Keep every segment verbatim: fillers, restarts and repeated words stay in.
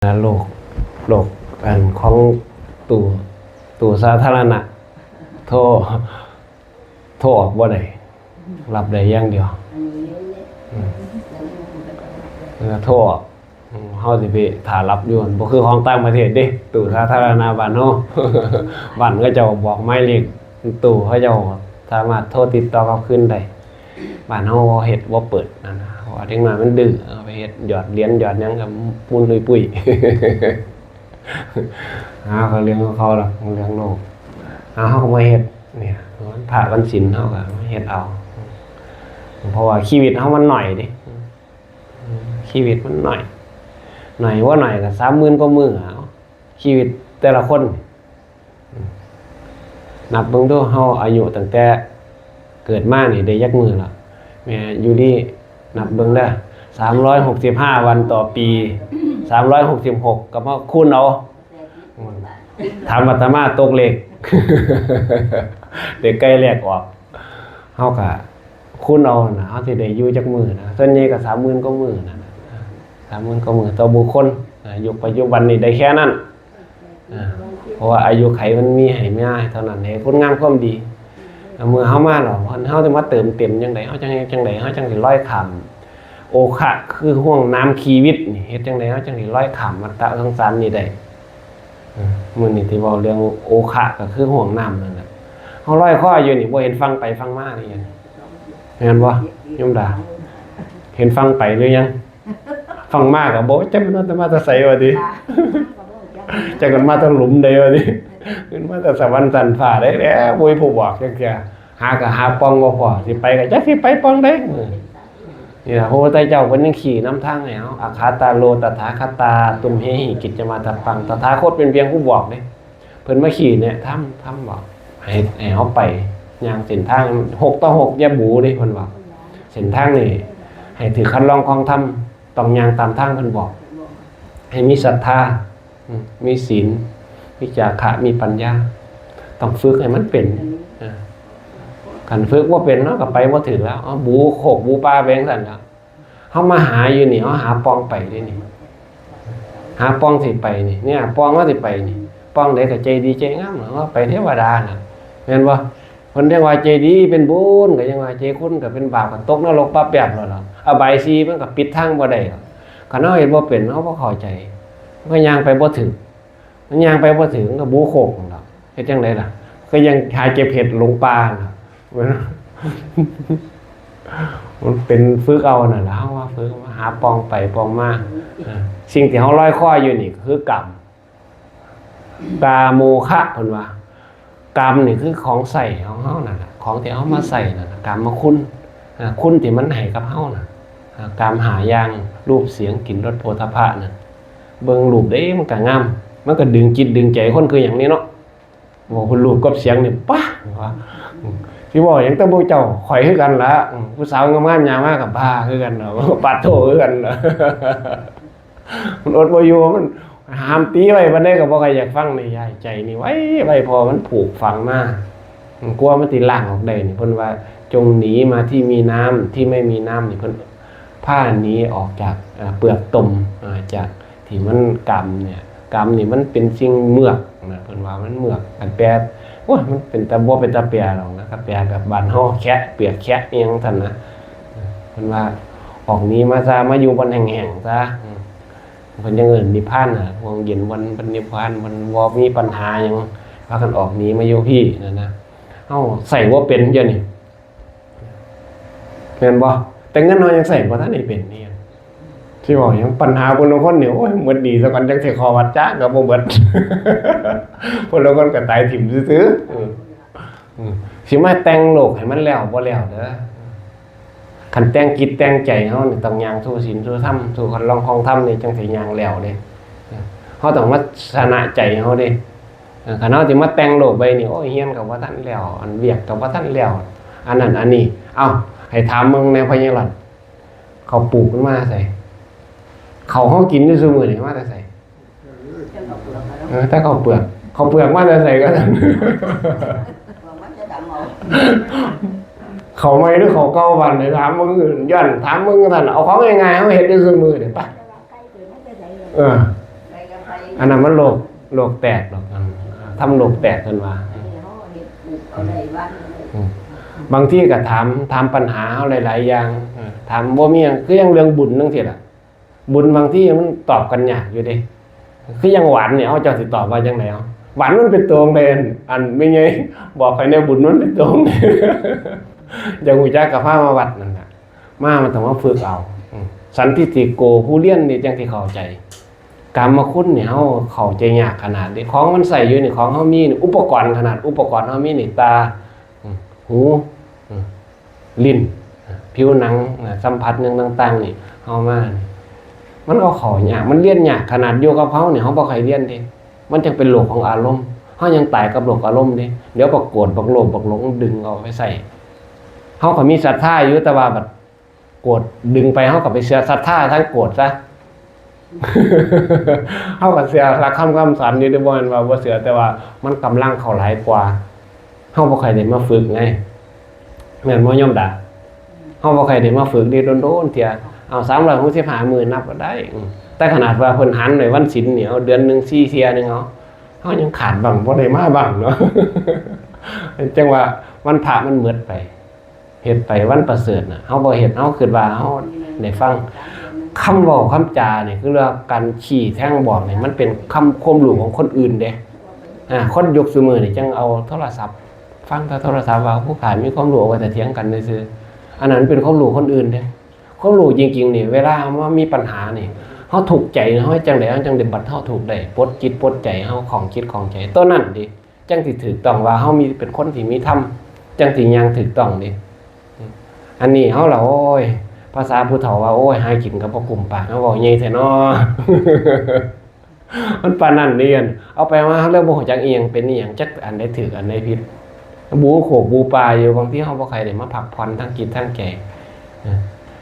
โลก โลกอันของตู้ ตู้สาธารณะ โทร โทรออกบ่ได้ รับได้อย่างเดียว อืม แล้วโทรออก อืม เฮาสิไปถ่ารับอยู่หั่น บ่คือของต่างประเทศเด้ ตู้สาธารณะบ้านเฮา บ้านเขาเจ้าบอกหมายเลขตู้ เขาเจ้าสามารถโทรติดต่อกลับคืนได้ บ้านเฮาบ่เฮ็ดบ่เปิดนั่นนะ เพราะว่าเด็กน้อยมันดื้อ เอาไปเฮ็ดหยอดเหรียญหยอดหยังก็ปุ้นปุ้ยๆ หาเขาเรื่องของเขาดอก เรื่องโลก หาเฮาก็มาเฮ็ด เนี่ย วันพระวันศีลเฮาก็มาเฮ็ดเอา เพราะว่าชีวิตเฮามันน้อยเด้ ชีวิตมันน้อย น้อยบ่น้อยก็สามหมื่นกว่ามื้อเอา ชีวิตแต่ละคน นับเบิ่งดู เฮาอายุตั้งแต่เกิดมานี่ได้จักมื้อละ แม่ยูรินับเบิ่งเด้อ สามร้อยหกสิบห้าวันต่อปี สามร้อยหกสิบหก ก็มาคูณเอา อืม ถามอาตมาตกเลข เด็กไก่แลกออก เฮาก็คูณเอาน่ะ เฮาสิได้อยู่จักมื้อน่ะ ส่วนใหญ่ก็สามหมื่นกว่ามื้อนั่นน่ะ สามหมื่นกว่ามื้อต่อบุคคล อ่า ยุคปัจจุบันนี่ได้แค่นั้น อ่า เพราะว่าอายุไขมันมีให้มาเท่านั้น ให้คุณงามความดี อ่า เมื่อเฮามาแล้ว เฮาสิมาเติมเต็มจั่งใด เฮาจั่ง จั่งใด เฮาจั่งสิลอยข้าม โอคะคือห่วงน้ำชีวิตนี่ เฮ็ดจั่งใด เฮาจั่งสิลอยข้ามวัฏฏะสงสารนี่ได้ เออ มื้อนี้ที่เว้าเรื่องโอคะก็คือห่วงน้ำนั่นแหละ เฮาลอยคออยู่นี่ บ่เห็นฝั่งไปฝั่งมานี่หยัง แม่นบ่ โยมดา เห็นฝั่งไปหรือยัง ฝั่งมาก็บ่ จักมันมาแต่ไสวะติ จักมันมาแต่หลุมใดวะติ ขึ้นมาแต่สวรรค์ชั้นฟ้าได้แล้ว บ่มีผู้บอกจักเทื่อ หาก็หาปล่องบ่พ้อ สิไปก็จักสิไปปล่องใด เออ นี่ล่ะ พระพุทธเจ้าเพิ่นยังชี้นำทางให้เฮา อาคาตาโลตถาคตา ตุมเหหิ กิจจามาตะปัง ตถาคตเป็นเพียงผู้บอกเด้ เพิ่นมาชี้แนะธรรม ธรรมบอก ให้ ให้เฮาไป ย่างเส้นทางหกต่อหก อย่าบูเด้ เพิ่นว่า เส้นทางนี่ ให้ถือคัดลองของธรรม ต้องย่างตามทางเพิ่นบอก ให้มีศรัทธา อืม มีศีล มีจาคะ มีปัญญา ต้องฝึกให้มันเป็น อ่า คันฝึกบ่เป็น เฮาก็ไปบ่ถึงแล้ว เอาบูโคกบูป่าไปจั่งซั้นล่ะ เฮามาหาอยู่นี่ เฮาหาปล่องไปเด้นี่ หาปล่องสิไปนี่ เนี่ย ปล่องเฮาสิไปนี่ ปล่องใดก็ใจดีใจงาม เฮาไปเทวดาน่ะ แม่นบ่ เพิ่นเรียกว่าใจดีเป็นบุญ ก็ยังว่าใจคุณก็เป็นบาป ก็ตกนรกปั๊บแป๊บแล้วล่ะ อบายสี่มันก็ปิดทางบ่ได้หรอก คันเฮาเฮ็ดบ่เป็น เฮาบ่เข้าใจ มันก็ย่างไปบ่ถึง มันย่างไปบ่ถึง มันก็บูโคกนั่นล่ะ เฮ็ดจั่งใดล่ะ ก็ยังหาเก็บเห็ดหลงป่าน่ะ มันเป็นฝึกเอาน่ะล่ะ เฮาว่าฝึกมาหาปล่องไปปล่องมา อ่า สิ่งที่เฮาลอยคออยู่นี่ก็คือกรรม กาโมคะ เพิ่นว่า กรรมนี่คือของใช้ของเฮานั่นล่ะ ของที่เฮามาใช้นั่นล่ะ กรรมคุณ อ่า คุณที่มันให้กับเฮาน่ะ อ่า กรรมห้าอย่าง รูป เสียง กลิ่น รส โผฏฐัพพะนั่น เบิ่งรูปเด้มันก็งาม มันก็ดึงจิตดึงใจคนคือหยังนี่เนาะ บอกคุณรูปกับเสียงนี่ ป๊ะ ว่า สิบอกหยังแต่พวกเจ้า ข่อยคือกันละ อืม ผู้สาวงามๆย่างมากับบ้าคือกันเนาะ ปาดโทคือกันเนาะ มันอดบ่อยู่ มันห้ามตีไว้ปานใดก็บ่ค่อยอยากฟังนี่ ยายใจนี่ไว้ไว้ เพราะมันผูกฝังมา มันกลัวมันสิล้างออกได้นี่ เพิ่นว่า จงหนีมาที่มีน้ำ ที่ไม่มีน้ำนี่ เพิ่นพาหนีออกจาก เอ่อ เปลือกตม อ่า จากที่มันกำเนี่ย กำนี่มันเป็นสิ่งเมือกนะ เพิ่นว่ามันเมือก อันแปล โอ้ย มันเป็นตาบ่เป็นตาแปลหรอกนะ ก็แปลแบบบ้านเฮา แคะ เปลือกแคะอิหยังซั่นนะ เพิ่นว่า ออกหนีมาซะ มาอยู่บ่อนแห้งๆซะ อืม เพิ่นจั่งเอิ้นนิพพานน่ะ บ่อนเย็น บ่อนเพิ่นนิพพาน บ่อนบ่มีปัญหาหยัง พากันออกหนีมาอยู่พี้นั่นนะ เฮาใช้บ่เป็นเดี๋ยวนี้ แม่นบ่ แต่เงินเฮายังใช้บ่ทันได้เป็นนี่ สิเว้าหยัง ปัญหาผู้ลางคนนี่ โอ้ย หมดหนี้ซะก่อนจั่งสิเข้าวัด จักก็บ่เบิด ผู้ลางคนก็ตายถิ่มซื่อๆ อืม อืม สิมาแต่งโลกให้มันแล้วบ่แล้วเด้อ คันแต่งจิตแต่งใจเฮานี่ต้องย่างสู่ศีลสู่ธรรม สู่คันลองของธรรมนี่จั่งสิย่างแล้วเด้ เฮาต้องมาชนะใจเฮาเด้ เออ คันเฮาสิมาแต่งโลกใบนี้ โอ้ย เฮียนก็บ่ทันแล้ว อันเวียกก็บ่ทันแล้ว อันนั้นอันนี้ เอ้า ให้ถามมึงแหน่ พ่อใหญ่หลอด เขาปลูกมันมาใส่ เขาเฮากินอยู่ซุมื้อนี่มาแต่ใส่ เออ แต่เขาเปลือก เขาเปลือกมาแต่ใส่ก็ได้ เขาใหม่หรือเขาเก่าบ้านไหนถามมึง ย้อนถามมึงท่าน เอาของง่ายๆ เขาเฮ็ดได้ซุมื้อนี่ปะ เออ อันนั้นมันโลก โลกแตกดอก อันทำโลกแตกกันว่า อืม บางทีก็ถาม ถามปัญหาเฮาหลายๆอย่าง เออ ถามบ่มีหยัง คือยังเรื่องบุญจั่งซี้ล่ะ บุญบางทีมันตอบกันยากอยู่เด้ คือยังหวานเนี่ย เฮาเจ้าสิตอบว่าจั่งใด๋ เอา หวานมันเป็นตัวใด๋ อัน อันแม่ใหญ่บอกไปแน่ บุญมันเป็นตัวใด๋ อยากรู้จักก็พามาวัดนั่นล่ะ มา มันต้องมาฝึกเอา อืม สันทิฏฐิโก ผู้เรียนนี่จั่งสิเข้าใจ กามคุณนี่เฮาเข้าใจยากขนาดนี้ ของมันใช้อยู่นี่ ของเฮามีนี่ อุปกรณ์ขนาด อุปกรณ์เฮามีนี่ ตา อืม หู อืม ลิ้น อ่ะ ผิวหนัง อ่ะ สัมผัสหยังต่างๆ นี่ เฮามานี่ มันเอาเข้ายาก มันเรียนยาก ขนาดอยู่กับเฮานี่ เฮาบ่ค่อยเรียนเด้ มันจั่งเป็นโลกของอารมณ์ เฮายังตายกับโลกอารมณ์เด้ เดี๋ยวบักโกรธ บักโลภ บักหลง ดึงเอาไปใช้ เฮาก็มีศรัทธาอยู่ แต่ว่าบัดโกรธดึงไป เฮาก็ไปเชื่อศรัทธาทางโกรธซะ เฮาก็เชื่อหลักธรรมคำสอนอยู่เด้ บ่แม่นว่าบ่เชื่อ แต่ว่ามันกำลังเข้าหลายกว่า เฮาบ่ค่อยได้มาฝึกไง แม่นบ่โยมดา เฮาบ่ค่อยได้มาฝึกเด้ โดนๆ เทื่อ เอา สามร้อยหกสิบห้ามื้อนับก็ได้ อืม แต่ขนาดว่าเพิ่นหันไว้วันศีลนี่ เอา เดือนหนึ่งสี่เทื่อหนึ่ง เอา เฮายังขาดบ้าง บ่ได้มาบ้างเนาะ จั่งว่าวันพระมันหมดไป เฮ็ดไปวันประเสริฐน่ะ เฮาบ่เฮ็ด เฮาคิดว่าเฮาได้ฟัง คำเว้าคำจานี่ คือเรื่องการชี้แทงบอกนี่ มันเป็นคำความรู้ของคนอื่นเด้ อ่า คนยุคซุมื้อนี่จั่งเอาโทรศัพท์ ฟังแต่โทรศัพท์ ว่าผู้ขายมีความรู้ เอาไว้แต่เถียงกันซื่อๆ อันนั้นเป็นความรู้คนอื่นเด้ ความรู้จริงๆ นี่ เวลาเฮามามีปัญหานี่ เฮาทุกข์ใจ เฮาเฮ็ดจั่งใด๋ เฮาจั่งได้บรรเทาทุกข์ได้ ปลดจิตปลดใจเฮา ของจิตของใจ ตัวนั้นเด้ จั่งสิถูกต้องว่าเฮามี เป็นคนที่มีธรรม จั่งสิย่างถูกต้องเด้ อันนี้เฮาล่ะ โอ้ย ภาษาผู้เฒ่าว่า โอ้ย หากินก็บ่กุ้มปาก เฮาเว้าใหญ่แท้น้อ มันปานนั้นเด้ เอาไปมาเฮาเลยบ่ฮู้จักอีหยังเป็นอีหยัง จักอันใดถูกอันใดผิด บูโคกบูปลาอยู่ บางทีเฮาบ่ค่อยได้มาพักผ่อนทางจิตทางใจ เออ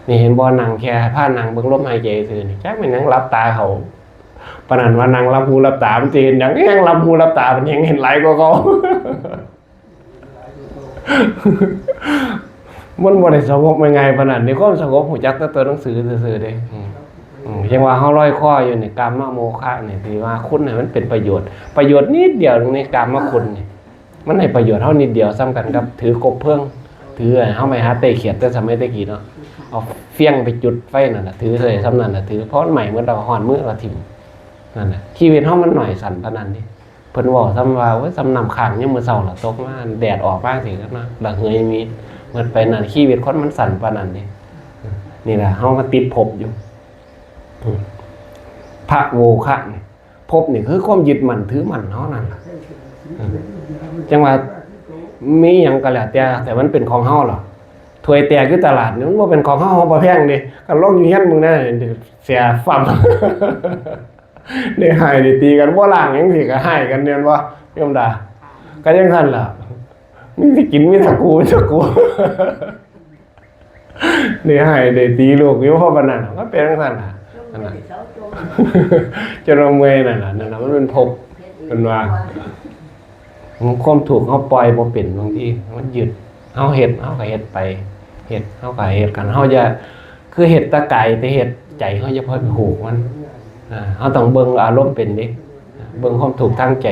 นี่เห็นบ่ นั่งแค่พานั่งเบิ่งลมหายใจซื่อนี่ จักแม่นหยังหลับตาเข้า ปานนั้นว่านั่งหลับหูหลับตา มันสิเห็นหยัง แฮ่งหลับหูหลับตา มันแฮ่งเห็นหลายกว่าเก่า มันบ่ได้สงบง่ายๆ ปานนั้น ในความสงบรู้จักแต่ตัวหนังสือซื่อๆ เด้ อืม อืม จั่งว่าเฮาลอยคออยู่นี่ กามโมฆะนี่ ที่ว่าคุณให้มันเป็นประโยชน์ ประโยชน์นิดเดียวหนึ่ง ในกามคุณนี่ มันให้ประโยชน์เฮานิดเดียว ส่ำกันกับถือกบเพลิง ถือ เฮาไปหาไต่เขียดแต่สมัยแต่กี้เนาะ เอาเฟียงไปจุดไฟนั่นน่ะ ถือใส่ส่ำนั่นน่ะ ถือ พอมันไหม้หมดแล้วก็ฮ้อนมือก็ถิ่ม นั่นน่ะ ชีวิตเฮามันน้อยสั้นปานนั้นเด้ เพิ่นเว้าส่ำว่า โอ้ย ส่ำน้ำค้างยามมื้อเช้าล่ะ ตกมา แดดออกมาจั่งซี้เนาะ ระเหยมี หมดไปนั่น ชีวิตคนมันสั้นปานนั้นเด้ นี่ล่ะ เฮามาติดภพอยู่ พระโมฆะนี่ ภพนี่คือความยึดมั่นถือมั่นเฮานั่นล่ะ จั่งว่ามีหยังก็แล้วแต่ แต่มันเป็นของเฮาเหรอ ถ้วยแตกอยู่ตลาดนี่ มันบ่เป็นของเฮา เฮาบ่แพงเด้ คันลงอยู่เฮือนมึงนะ เสียฟั่ม ได้ฮ้ายได้ตีกัน บ่ล้างหยังสิก็ฮ้ายกันแม่นบ่ โยมดา ก็จั่งซั่นล่ะ มีสิกิน มีตะกู มีตะกู ได้ฮ้ายได้ตีลูกอยู่ เพราะปานนั้น มันเป็นจั่งซั่นล่ะ นั่นน่ะ จนว่าเมื่อยนั่นล่ะ นั่นน่ะ มันเป็นภพ เพิ่นว่า ความทุกข์เฮาปล่อยบ่เป็น บางทีมันยึด เฮาเฮ็ด เฮาก็เฮ็ดไป เฮ็ด เฮาก็เฮ็ด คันเฮาอย่า คือเฮ็ดแต่กาย แต่เฮ็ดใจเฮาอย่าไปผูกมัน อ่า เฮาต้องเบิ่งอารมณ์เป็นเด้ เบิ่งความทุกข์ทางใจ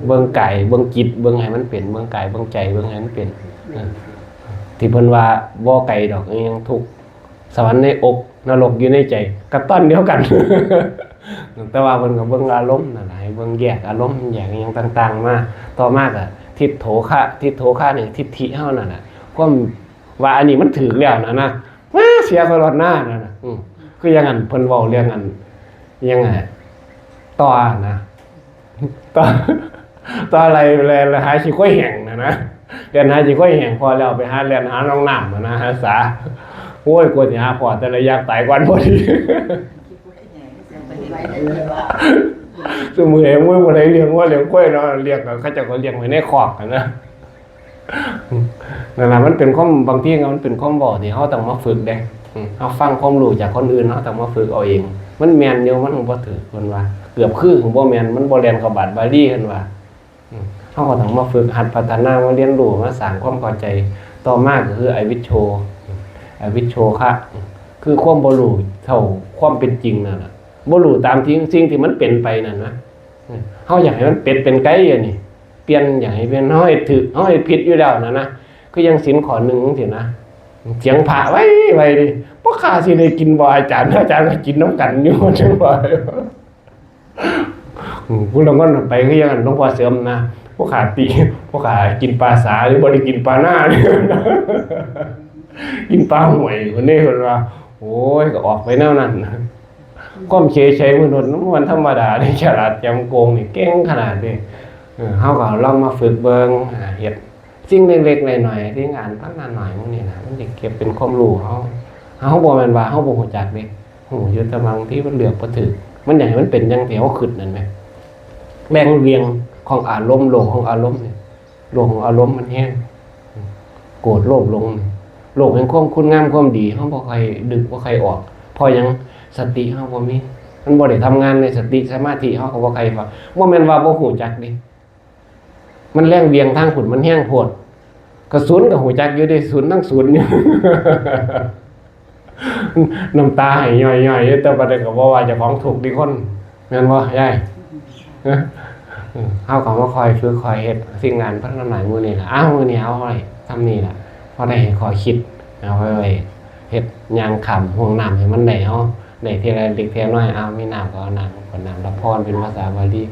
เบิ่งกาย เบิ่งจิต เบิ่งให้มันเป็น เบิ่งกาย เบิ่งใจ เบิ่งให้มันเป็น อ่า ที่เพิ่นว่าบ่ไกลดอก อิหยังทุกข์ สวรรค์ในอก นรกอยู่ในใจ ก็ตอนเดียวกัน แต่ว่าเพิ่นก็เบิ่งอารมณ์นั่นล่ะ ให้เบิ่งแยกอารมณ์ แยกอิหยังต่างๆ มา ต่อมาก็ทิฏโฐฆะ ทิฏโฐฆะนี่ทิฏฐิเฮานั่นน่ะ ความว่าอันนี้มันถูกแล้วนั่นนะ ว้า เสียข่อยโลดหน้านั่นน่ะ อืม คืออย่างนั้นเพิ่นเว้าเรื่องอัน ยังไง ต่อนะ ต่อ ต่ออะไร แล่นหาขี้ควายแห้งนะนะ แล่นหาขี้ควายแห้ง พอแล้วไปหา แล่นหาหนองน้ำนะนะ หาสา โอ้ย กว่าสิหาพ้อแต่ละอย่าง ตายก่อนพอดี ซุมื้อนี้บ่ได้เลี้ยงงัวเลี้ยงควายเนาะ เลี้ยงก็ เขาเจ้าก็เลี้ยงไว้ในคอกหั้นนะ นั่นล่ะ มันเป็นความ บางทีมันเป็นความเว้าที่เฮาต้องมาฝึกเด้ อืม เฮาฟังความรู้จากคนอื่น เฮาต้องมาฝึกเอาเอง มันแม่นอยู่ มันบ่ถูก เพิ่นว่า เกือบคือบ่แม่น มันบ่แล่นเข้าบาทบาลี เพิ่นว่า อืม เฮาก็ต้องมาฝึกหัดพัฒนา มาเรียนรู้ มาสร้างความเข้าใจ ต่อมาก็คืออวิชโช อวิชโชคะ คือความบ่รู้เท่าความเป็นจริงนั่นล่ะ บ่รู้ตามที่สิ่งที่มันเป็นไปนั่นนะ เฮาอยากให้มันเป็นเป็นไกลอันนี้ เปลี่ยนอยากให้เป็น เฮาเฮ็ดถืก เฮาเฮ็ดผิดอยู่แล้วนั่นนะ คือยังศีลข้อหนึ่งจังซี้นะ เสียงพระไวๆ เด้ บ่ข้าสิได้กินบ่อาจารย์ อาจารย์ก็กินนำกันอยู่ จังว่า อืม ผู้ลางคนไปคือยังหลวงพ่อเสริมนะ ผู้ขาติ ผู้ขากินปลาสาหรือบ่ได้กินปลาหน้า กินปลาห้วย คนนี้เพิ่นว่า โอ้ย ก็ออกไปแนวนั้น ความเฉยๆ มนุษย์มันธรรมดาเด้ ฉลาดแจ่มโกงนี่เก่งขนาดนี้ เออ เฮาก็ลองมาฝึกเบิ่ง อ่า เฮ็ดสิ่งเล็กๆ น้อยๆ สิ่งอันพัฒนาน้อยพวกนี้นะ มันสิเก็บเป็นความรู้เฮา เฮาบ่แม่นว่าเฮาบ่รู้จักเด้ ฮู้อยู่ แต่บางทีมันเลือกบ่ถูก มันอยากให้มันเป็นอย่างที่เฮาคิดนั่นแหม แรงเหวี่ยงของอารมณ์ โลกของอารมณ์นี่ โลกของอารมณ์มันแฮง โกรธโลภหลงนี่ โลกแห่งความคุณงามความดี เฮาบ่ค่อยดึงบ่ค่อยออก เพราะหยัง สติเฮาบ่มี มันบ่ได้ทำงานเลย สติสมาธิเฮาก็บ่ค่อยพอ บ่แม่นว่าบ่รู้จักเด้ มันแรงเหวี่ยงทางพุ้น มันแฮงโพด กระสุนก็รู้จักอยู่เด้ ศูนย์ทั้งศูนย์อยู่ น้ำตาไหลย้อยๆ อยู่ แต่บัดนี้ก็บ่ว่าเจ้าของทุกข์เด้คน แม่นบ่ยาย เอ้อ เฮาก็มาคอยฝึกคอยเฮ็ดสิ่งงานพัฒนาหมู่นี้ล่ะ อ้าว มื้อนี้เอาไว้ส่ำนี้ล่ะ พอได้ให้ข้อคิด เอาไว้ ไว้เฮ็ดย่างข้ามห้วงน้ำให้มันได้ เฮาได้ทีละเล็กทีละน้อย อ้าว มีน้ำก็เอาน้ำ ขวดน้ำรับพรเป็นภาษาบาลี